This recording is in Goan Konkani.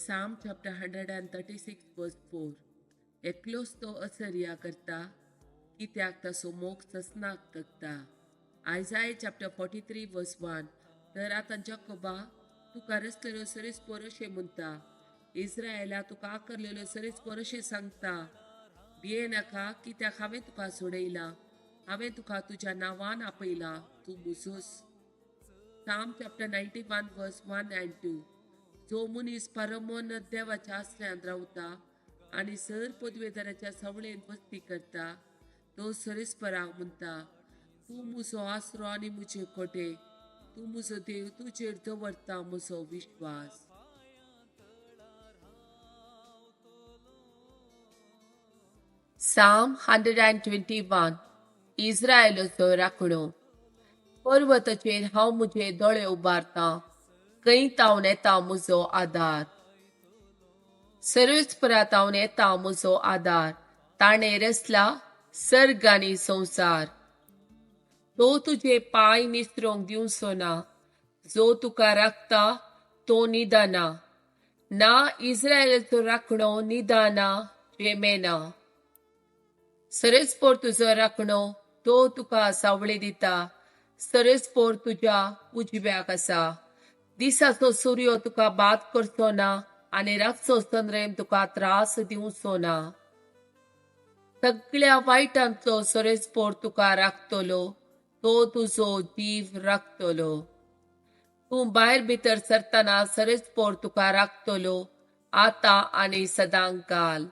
Psalm chapter 136 verse 4. एकलोच तो असर्या करता, कित्याक ताचो मोग ससनाक तगता. Isaiah chapter 43 verse 1. तर आतां जाकोबा, तुका रचलेलो सरेस्पोर अशें म्हणटा, इस्रायला तुका आकारलेलो सरेस्पोर अशें सांगता, भिये नाका, कित्याक हांवें तुका सोडयला, हांवें तुका तुज्या नांवान आपयला, तूं मुजोस. Psalm chapter 91 verse 1 and 2. जो मनीस परमोन देवाच्या आसऱ्यांत रावता आनी सर पदवेदाराच्या सावळेंत वस्ती करता, तो सरेस्पराक म्हणटा, तूं म्हजो आसरो आनी म्हजे कोटे, तूं म्हजो देव, तुजेर दवरता म्हजो विश्वास. Psalm 121. इस्रायलाचो राखणो. पर्वताचेर हांव म्हजे दोळे उबारतां, खंय तावन येता म्हजो आदार. सर्वेस्परा तावन येता म्हजो आदार, ताणें रचला सर्ग आनी संवसार. तो तुजे पांय निसरोंक दिवचो ना, जो तुका राखता तो निदाना ना. इस्रायलाचो राखणो निदाना झेमेना. सरेस्पोर तुजो राखणो, तो तुका सावळी दिता, सरेस्पोर तुज्या उजव्याक आसा. दिसाचो सूर्य तुका बाद करचो ना आनी रातचो चंद्रेम तुका त्रास दिवचो ना. सगळ्या वायटांतलो सरेस्पोर तुका राखतलो, तो तुजो जीव राखतलो. तूं भायर भितर सरतना सरेस्पोर तुका राखतलो, आतां आनी सदांकाल.